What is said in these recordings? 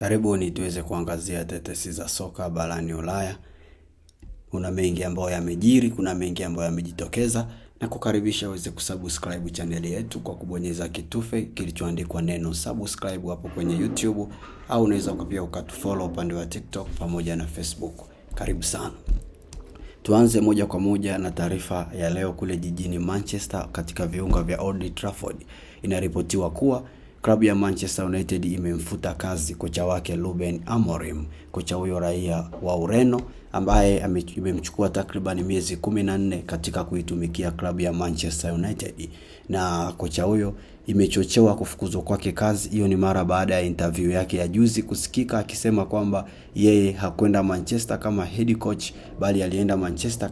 Karibuni tuweze kuangazia tetesi za soka barani Ulaya. Kuna mengi ambayo yamejiri, kuna mengi ambayo yamejitokeza na kukaribisha uweze kusubscribe chaneli yetu kwa kubonyeza kitufe kilichoandikwa neno subscribe hapo kwenye YouTube, au unaweza pia ukatufollow upande wa TikTok pamoja na Facebook. Karibu sana. Tuanze moja kwa moja na taarifa ya leo kule jijini Manchester katika viunga vya Old Trafford. Inaripotiwa kuwa klabu ya Manchester United imemfuta kazi kocha wake Ruben Amorim. Kocha huyo raia wa Ureno ambaye imemchukua takriban miezi 14 katika kuitumikia klabu ya Manchester United, na kocha huyo imechochewa kufukuzwa kwake kazi. Hiyo ni mara baada ya interview yake ya juzi kusikika akisema kwamba yeye hakwenda Manchester kama head coach, bali alienda Manchester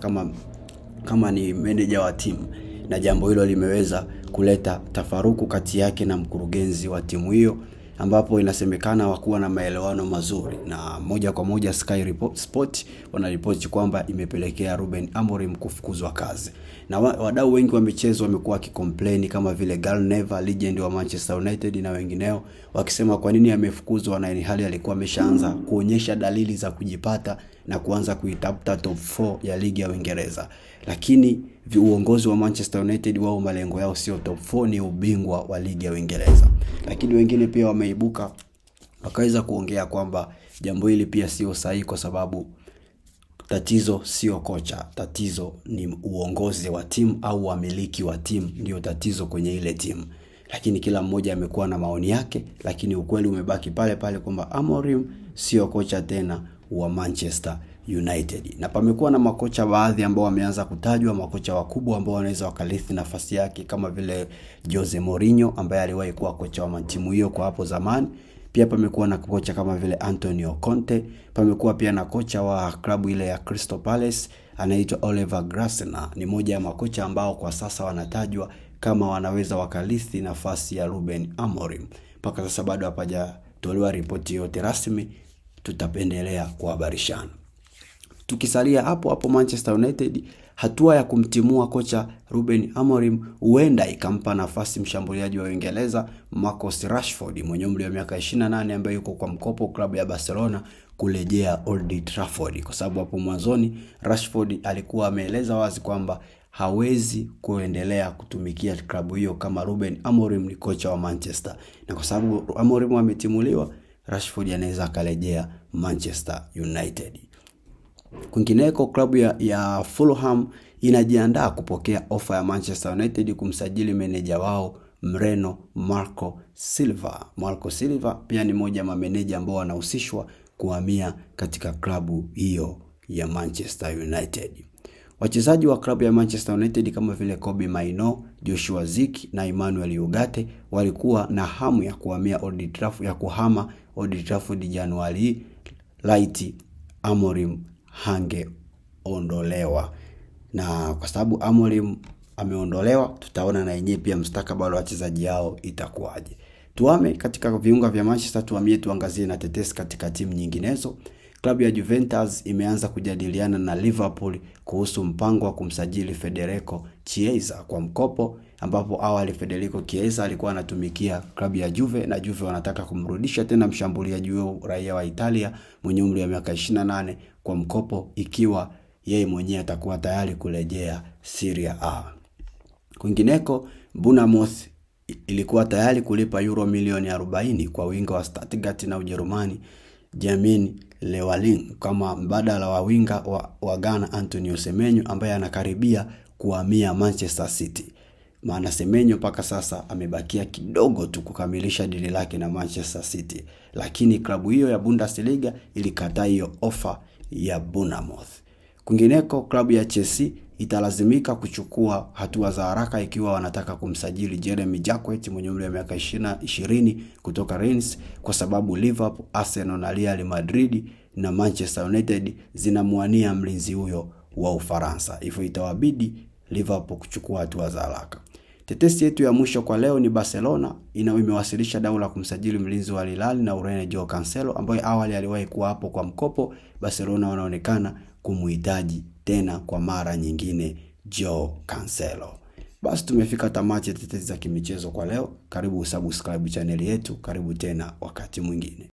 kama ni manager wa timu, na jambo hilo limeweza kuleta tafaruku kati yake na mkurugenzi wa timu hiyo, ambapo inasemekana hawakuwa na maelewano mazuri, na moja kwa moja Sky Sport wanaripoti kwamba imepelekea Ruben Amorim kufukuzwa kazi. Na wadau wengi wa michezo wamekuwa wakicomplain kama vile Gary Neville, legend wa Manchester United na wengineo, wakisema kwa nini amefukuzwa na hali alikuwa ameshaanza kuonyesha dalili za kujipata na kuanza kuitafuta top 4 ya ligi ya Uingereza. Lakini uongozi wa Manchester United wao malengo yao sio top 4, ni ubingwa wa ligi ya Uingereza. Lakini wengine pia wameibuka wakaweza kuongea kwamba jambo hili pia sio sahihi, kwa sababu tatizo sio kocha, tatizo ni uongozi wa timu au wamiliki wa timu ndio tatizo kwenye ile timu. Lakini kila mmoja amekuwa na maoni yake, lakini ukweli umebaki pale pale kwamba Amorim sio kocha tena wa Manchester United. Na pamekuwa na makocha baadhi ambao wameanza kutajwa, makocha wakubwa ambao wanaweza wakarithi nafasi yake kama vile Jose Mourinho ambaye aliwahi kuwa kocha wa timu hiyo kwa hapo zamani. Pia pamekuwa na kocha kama vile Antonio Conte, pamekuwa pia na kocha wa klabu ile ya Crystal Palace anaitwa Oliver Glasner. Ni moja ya makocha ambao kwa sasa wanatajwa kama wanaweza wakarithi nafasi ya Ruben Amorim. Mpaka sasa bado hapajatolewa ripoti yote rasmi, tutapendelea kuhabarishana. Tukisalia hapo hapo Manchester United, hatua ya kumtimua kocha Ruben Amorim huenda ikampa nafasi mshambuliaji wa Uingereza Marcus Rashford mwenye umri wa miaka 28 ambaye yuko kwa mkopo klabu ya Barcelona kurejea Old Trafford, kwa sababu hapo mwanzoni Rashford alikuwa ameeleza wazi kwamba hawezi kuendelea kutumikia klabu hiyo kama Ruben Amorim ni kocha wa Manchester, na kwa sababu Amorim ametimuliwa, Rashford anaweza akarejea Manchester United. Kwingineko, klabu ya Fulham inajiandaa kupokea ofa ya Manchester United kumsajili meneja wao Mreno Marco Silva. Marco Silva pia ni moja ya mameneja ambao wanahusishwa kuhamia katika klabu hiyo ya Manchester United. Wachezaji wa klabu ya Manchester United kama vile Kobbie Mainoo, Joshua Zirkzee na Emmanuel Ugarte walikuwa na hamu ya kuhamia Old Trafford, ya kuhama Old Trafford Januari hii laiti Amorim hangeondolewa. Na kwa sababu Amorim ameondolewa, tutaona na yenyewe pia mustakabali wa wachezaji hao itakuwaje. Tuame katika viunga vya Manchester, tuhamie tuangazie na tetesi katika timu nyinginezo. Klabu ya Juventus imeanza kujadiliana na Liverpool kuhusu mpango wa kumsajili Federico Chiesa kwa mkopo, ambapo awali Federico Chiesa alikuwa anatumikia klabu ya Juve na Juve wanataka kumrudisha tena mshambuliaji huyo raia wa Italia mwenye umri wa miaka 28 kwa mkopo, ikiwa yeye mwenyewe atakuwa tayari kurejea Serie A. Kwingineko, Bournemouth ilikuwa tayari kulipa euro milioni 40 kwa winga wa Stuttgart na Ujerumani Jermaine Lewalin kama mbadala wa winga wa Ghana Antonio Semenyo ambaye anakaribia kuhamia Manchester City. Maana Semenyo mpaka sasa amebakia kidogo tu kukamilisha dili lake na Manchester City, lakini klabu hiyo ya Bundesliga ilikataa hiyo ofa ya Bournemouth. Kwingineko, klabu ya Chelsea italazimika kuchukua hatua za haraka ikiwa wanataka kumsajili Jeremy Jacquet mwenye umri wa miaka 20 kutoka Rennes, kwa sababu Liverpool, Arsenal na Real Madrid na Manchester United zinamwania mlinzi huyo wa Ufaransa. Hivyo itawabidi Liverpool kuchukua hatua za haraka. Tetesi yetu ya mwisho kwa leo ni Barcelona imewasilisha dau la kumsajili mlinzi wa Hilal na Ureno Joao Cancelo ambaye awali aliwahi kuwa hapo kwa mkopo. Barcelona wanaonekana kumuhitaji tena kwa mara nyingine Joao Cancelo. Basi tumefika tamati ya tetesi za kimichezo kwa leo. Karibu usubscribe chaneli yetu. Karibu tena wakati mwingine.